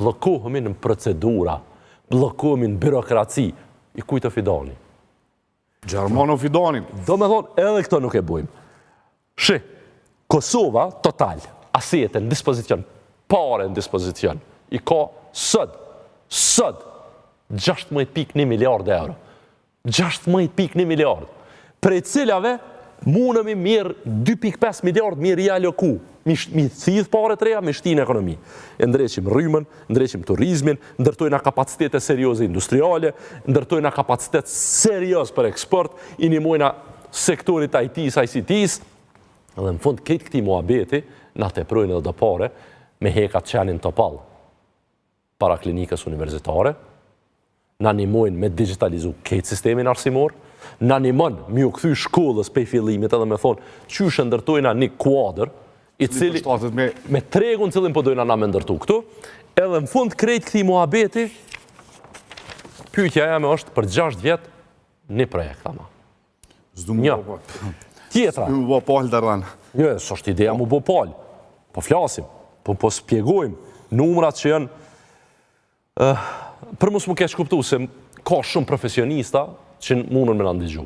Bllokohemi në procedura, bllokohemi në birokraci. I kujt o Fidani? Gjermano Fidanin. Do me thonë, edhe këto nuk e bujmë. Shi, Kosova, total, asete në dispozicion, pare në dispozicion, i ka sot, sot, 16.1 miliard euro. 16.1 miliard, prej cilave mundemi mirë 2.5 miliard mi rialoku, mi, mi thith pare të reja, mi shti në ekonomi. E ndreqim rrymën, ndreqim turizmin, ndërtojna kapacitete serioze industriale, ndërtojna kapacitet serioz për eksport, i nimojna sektorit IT-s, ICT-s, dhe në fund krejt këtij muhabeti, na teprojnë edhe do pare, me hek at qenin topall para klinikës universitare, na nimojnë me digitalizu krejt sistemin arsimor, na nimon me ju kthy shkollës pej fillimit edhe me thonë, qysh e ndërtojna një kuadër, i cili me, me tregun cilin po dojna na me ndërtu këtu, edhe në fund krejt këtij muhabeti, pyetja jeme është për 6 vjet një projekt ama. Një. Tjetra. S'du mu bo palë, Dardan. Jo, s'është ideja mu bo palë. Po flasim, po, po spjegojmë numrat që janë... Uh, për mos mu keqkuptu, se ka shumë profesionista që mundën me na ndigju.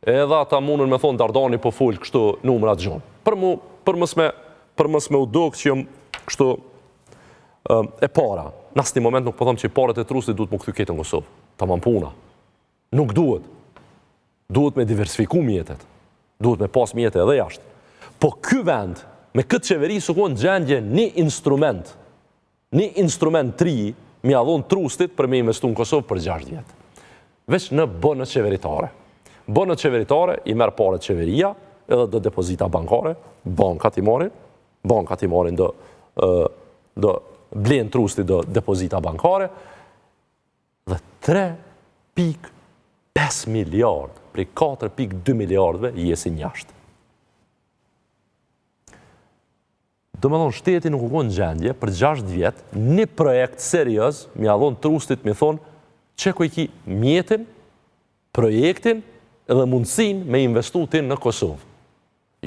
Edhe ata mundën me thonë Dardani po fol kështu numrat gjonë. Për, mu, për, mos me, për mos me u dok që jam kështu uh, e para. Në asnjë moment nuk po them që paret e trustit duhet mu kthy krejt në Kosovë. Tamam puna. Nuk duhet. Duhet me diversifiku mjetet. Duhet me pas mjete edhe jashtë. Po ky vend, me këtë qeveri, s'u konë gjendje një instrument, një instrument të ri, me ia dhonë trustit për me investu në Kosovë për 6 vjetë. Veç në bono qeveritare. Bono qeveritare i merr paret qeveria, edhe do depozita bankare, bankat i marrin, bankat i marrin do, do blen trusti do depozita bankare, Dhe 3.5 miliard prej 4.2 miliardëve jesin jashtë. Do me thonë, shteti nuk u konë gjendje për 6 vjet një projekt serioz me ia dhonë trustit me thonë qe ku i ki mjetin, projektin edhe mundësin me investu ti në Kosovë.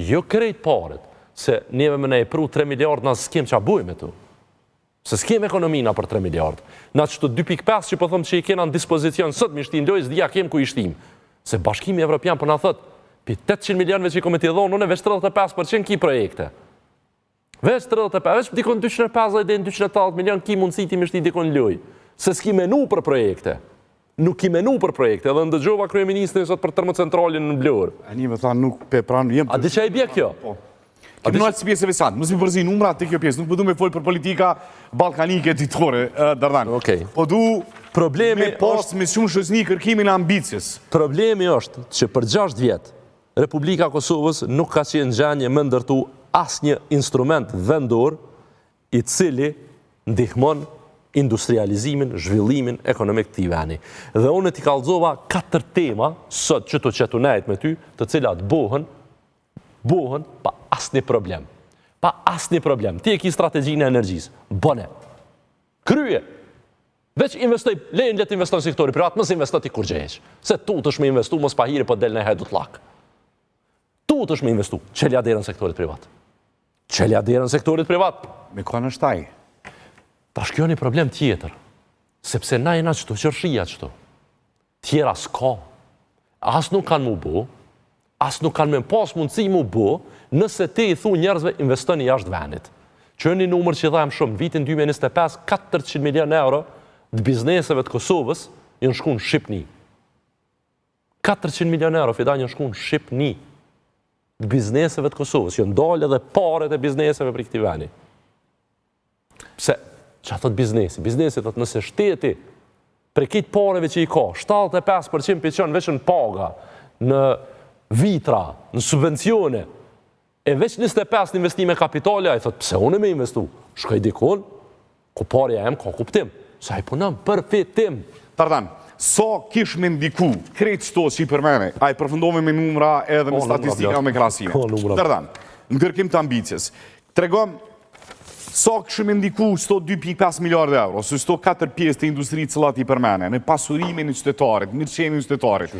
Jo krejt paret, se neve me na e pru 3 miliard na s'kem ça bujmë me to. Se s'kem ekonomi na për 3 miliard. Na qëto 2.5 që po thom që i kena në dispozicion sot mi shti n'lojë, s'di a kem ku i shtim. Se Bashkimi Evropian po na thot, pi 800 milionëve që i kom me t'i dhonë, unë veç 35% ki projekte. Veç 35, veç dikon 250 deri në 280 milion ki mundësi ti me shti dikon n'lojë. Se s'ki menu për projekte. Nuk ki menu për projekte. Edhe ndëgjova kryeministrin sot për termocentralin në Vlorë. A një me tha nuk pe pranë, jem... A di që i bje kjo? Po. Kemi nalë si pjesë e veçantë, mos mi përzi numra te kjo pjesë, nuk po du me folë për politika ballkanike ditore, Dardan. Okej. Po du Problemi me pas me shumë shoqni kërkimin e ambicies. Problemi është që për 6 vjet Republika e Kosovës nuk ka qenë gjendje me ndërtu asnjë instrument vendor i cili ndihmon industrializimin, zhvillimin ekonomik të këtij vendi. Dhe unë t'i kallzova katër tema sot që tu qetu nejt me ty, të cilat bohen bohen pa asnjë problem. Pa asnjë problem. Ti e ki strategjinë e energjisë. Bone. Krye. Veç investoj, lejnë le të investon sektori privat, mos investo ti kurgjë hiç. Se tutesh me investu, mos pahiri po del në hajdutlak. Tutesh me investu, çelja derën sektorit privat. Çelja derën sektorit privat. Me kanë është ai? Tash kjo një problem tjetër. Sepse na jena qëtu, qërshia qëtu. Tjera s'ka. As nuk kanë mu bo, as nuk kanë me pas mundësi mu bo, nëse ti i thu njerëzve investoni jashtë venit. Që një numër që dhamë shumë, vitin 2025, 400 milion euro të bizneseve të Kosovës janë shku në Shqipni. 400 milion euro, Fidan, janë shku në Shqipni të bizneseve të Kosovës, janë dalë edhe paret e bizneseve prej këtij veni. Pse, ça thot biznesi? Biznesi thot nëse shteti prej krejt pareve që i ka, 75% p'i çon veç në paga, në vitra, në subvencione, e veç 25 në investime kapitale, ai thot, pse unë me investu? Shkoj dikun, ku parja jem ka kuptim, se ai punon për fitim. Dardan, sa kish me ndiku, krejt qëto që i përmene, ai përfundove me numra edhe me statistika me krahasime. Dardan, në kërkim të ambicies, tregom Sa kish me ndiku qëto 2.5 miliardë euro, ose qëto 4 pjesë të industri cilat i përmene, në pasurimin e qytetarit, mirëqenien e qytetarit.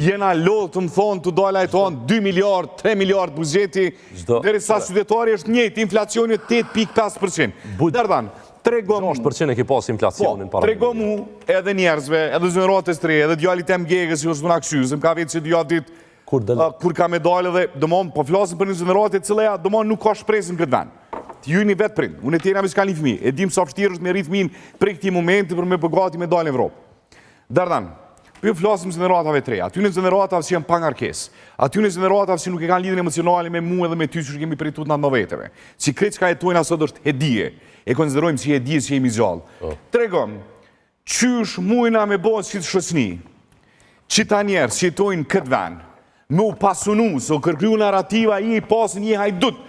Jena lodhë të më thonë të dalë ai thonë 2 miliardë, 3 miliardë buxheti, derisa qytetari është njëjtë, inflacioni 8.5%. Dardan, Tregom 6% e ki pas inflacionin po, para. Trego mu edhe njerëzve, edhe gjeneratës të re, edhe djalit tem gegës që është në se më ka vetë që djalit ditë kur del kur ka me dalë edhe, domon, po flasim për një gjeneratë e cila ja, domon nuk ka shpresë në këtë vend. Ti ju jeni vetë prind, unë e ti jena me s'ka një fëmijë, e dim sa vështirë është me rrit fëmijën prej këtij momenti për me përgati me dalë në Evropë. Dardan, po ju flasim gjeneratave të reja, atyne gjeneratave që janë pa ngarkesë, atyne gjeneratave që nuk e kanë lidhjen emocionale me mua edhe me ty që kemi përjetuar në veteve. Si krejt çka jetojnë sot është hedije, e konsiderojmë si hedije që jemi gjallë. Po. Tregom, qysh mujna me bo si të shoqni, që ta njerëz që jetojnë në këtë vend, me u pasunu, se u kërkru narrativa i pasun një hajdut.